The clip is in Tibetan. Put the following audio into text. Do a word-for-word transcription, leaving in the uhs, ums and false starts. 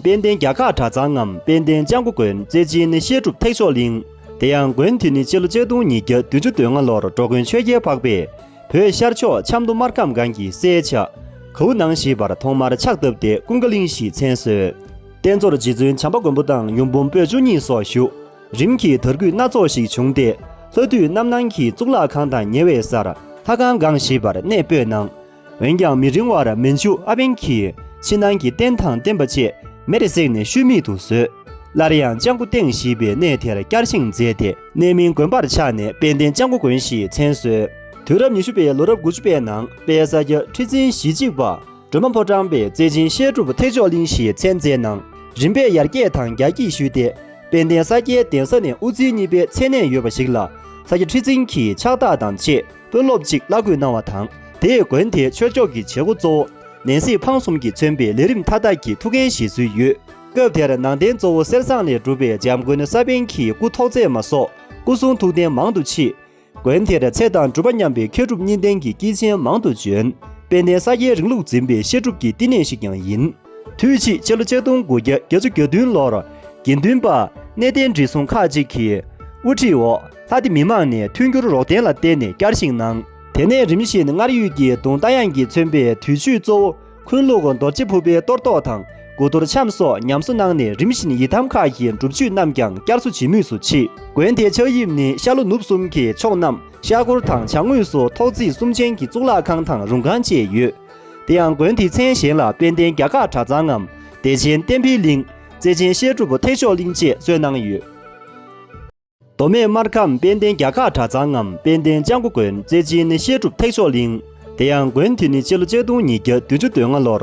དཔལ་ལྡན་རྒྱ་གར་གྲྭ་ཚང་ངམ་དཔལ་ལྡན་ལྕང་སྐུ་དགོན་རྩེ་ཆེན་བཤད་སྒྲུབ་ཐེག་མཆོག་གླིང་། དེ་ཡང་དགོན་དེ་ནི་སྤྱི་ལོ་ཆིག་སྟོང་ཉིས་བརྒྱ་བདུན་ཅུ་དོན་ལྔ་ལོར་འགྲོ་མགོན་ཆོས་རྒྱལ་འཕགས་པས་བོད་ཤར་ཕྱོགས་ཆབ་མདོ་སྨར་ཁམས་སྒང་གི་སའི་ཆ་གའུ་ནང་ཞེས་པར་ཐོག་མར་ཕྱག་བཏབ་སྟེ་ཀུན་དགའ་གླིང་ཞེས་མཚན་གསོལ། རྟེན་གཙོར་རྗེ་བཙུན་བྱམས་པ་མགོན་པོ་དང་ཡུམ་འབུམ་པོད་བཅུ་གཉིས་སོགས་བཞུགས། རིམ་གྱིས་དར་རྒུད་སྣ་ཚོགས་ཤིག་བྱུང་སྟེ། ལྷ་འདུས་རྣམ་སྣང་གི་གཙུག་ལག་ཁང་དང་ཉེ་བའི་སར་ལྷ་ཁང་སྒང་ཞེས་པར་གནས་སྤོས་གནང་། འོན་ཀྱང་མི་རིང་བར་མན་ཇུ་ཨ་པན་གྱིས་ཕྱི་ནང་གི་རྟེན་དང་བརྟེན་པ་བཅས་མེར་བསྲེགས་ནས་ཤུལ་མེད་དུ་བཟོས། སླར་ཡང་ལྕང་སྐུ་སྟེང་ཞེས་པའི་གནས་དེར་བསྐྱར་བཞེངས་མཛད་དེ་གནས་མིང་དགོན་པར་ཆགས་ནས་དཔལ་ལྡན་ལྕང་སྐུ་དགོན་ཞེས་མཚན་གསོལ། དུས་རབས་ཉི་ཤུ་པའི་ལོ་རབས་དགུ་བཅུ་པའི་ནང་དཔལ་ས་སྐྱ་ཁྲི་འཛིན་ཞི་གཅིག་པ་སྒྲོལ་མ་ཕོ་བྲང་པས་རྩེ་ཆེན་བཤད་སྒྲུབ་ཐེག་མཆོག་གླིང་ཞེས་མཚན་མཛད་གནང་། རིམ་པས་ཡར་རྒྱས་དང་རྒྱ་སྐྱེད་ཞུས་ཏེ། དཔལ་ལྡན་ས་སྐྱའི་གདན་ས་ནས་དབུ་རྩེ་གཉིས་པའི་མཚན་གནས་ཡོད་པ་ཞིག་ལ་ས་སྐྱ་ཁྲི་འཛིན་གྱིས་ཕྱག་རྟགས་དང་བཅས་དཔོན་སློབ་ཅིག་བླ་འགོད་གནང་བ་དང་། དེས་དགོན་དེའི་ཆོས་ཕྱོགས་ཀྱི་བྱེད་སྒོ་གཙོ་བོ་ནན་སྲིད་འཕང་གསུམ་གྱིས་མཚོན་པའི་ལས་རིམ་མཐའ་དག་གི་ཐུགས་འགན་བཞེས་སྲོལ་ཡོད། སྐབས་དེར་ནང་རྟེན་གཙོ་བོ་གསེར་ཟངས་ལས་གྲུབ་པའི་འཇམ་མགོན་ས་པཎ་གྱི་སྐུ་ཐོག་བརྩེགས་མ་སོགས་སྐུ་གསུང་ཐུགས་རྟེན་མང་དུ་མཆིས། དགོན་དེར་ཚེ་དང་སྒྲུབ་པ་མཉམ་པའི་མཁས་གྲུབ་གཉིས་ལྡན་གྱི་སྐྱེས་ཆེན་མང་དུ་བྱོན། དཔལ་ལྡན་ས་སྐྱའི་རིང་ལུགས་འཛིན་པའི་བཤད་སྒྲུབ་ཀྱི་བསྟི་གནས་ཤིག་ཀྱང་ཡིན། དུས་ཕྱིས་སྤྱི་ལོ་ཆིག་སྟོང་དགུ་བརྒྱ་བརྒྱད་ཅུ་གྱ་བདུན་ལོར་དགེ་འདུན་པ་གནས་བརྟན་འབྲི་སྲུང་ཁག་ཅིག་གིས་དབུ་ཁྲིད་འོག་ལྷ་སྡེ་མི་མང་ནས་མཐུན་འགྱུར་རོགས་ལྡན་ལ་བརྟེན་ནས་བསྐྱར་བཞེངས་གནང་། དེ་ནས་རིམ་བཞིན་སྔར་ཡོད་ཀྱི་གདུང་རྟ་དབྱངས་ཀྱིས་མཚོན་པའི་དུས་མཆོད་གཙོ་བོ་འཁོན་ལུགས་རྡོ་རྗེ་ཕུར་པའི་གཏོར་བཟློག་དང་དགུ་གཏོར་འཆམ་སོགས་ཉམས་གསོ་གནང་ནས་རིམ་བཞིན་ཡི་དམ་ཁག་གི་སྒྲུབ་མཆོད་རྣམས་ཀྱང་བསྐྱར་གསོ་བྱེད་མུས་སུ་མཆིས། དགོན་དེའི་ཆགས་དབྱིབས་ནི་ཤར་ལྷོ་ནུབ་གསུམ་གྱི་ཕྱོགས་རྣམས་ཤར་སྒོར་དང་བྱང་ངོས་སུ་ཐོག་བརྩེགས་གསུམ་ཅན་གྱི་གཙུག་ལག་ཁང་དང་རུང་ཁང་བཅས་ཡོད། དེ་ཡང་དགོན་དེའི་མཚན་གཞན་ལ་དཔལ་ལྡན་རྒྱ་གར་གྲྭ་ཚང་ངམ་བདེ་ཆེན་བསྟན་འཕེལ་གླིང་། རྩེ་ཆེན་བཤད་སྒྲུབ་ཐེག་མཆོག་གླིང་བཅས་གསོལ་གནང་ཡོད། མདོ་སྨད་སྨར་ཁམས་དཔལ་ལྡན་རྒྱ་གར་གྲྭ་ཚང་ངམ་དཔལ་ལྡན་ལྕང་སྐུ་དགོན། རྩེ་ཆེན་ནི་བཤད་སྒྲུབ་ཐེག་མཆོག་གླིང་། དེ་ཡང་དགོན་དེ་ནི་སྤྱི་ལོ་ཆིག་སྟོང་ཉིས་བརྒྱ་བདུན་ཅུ་དོན་ལྔ་ལོར་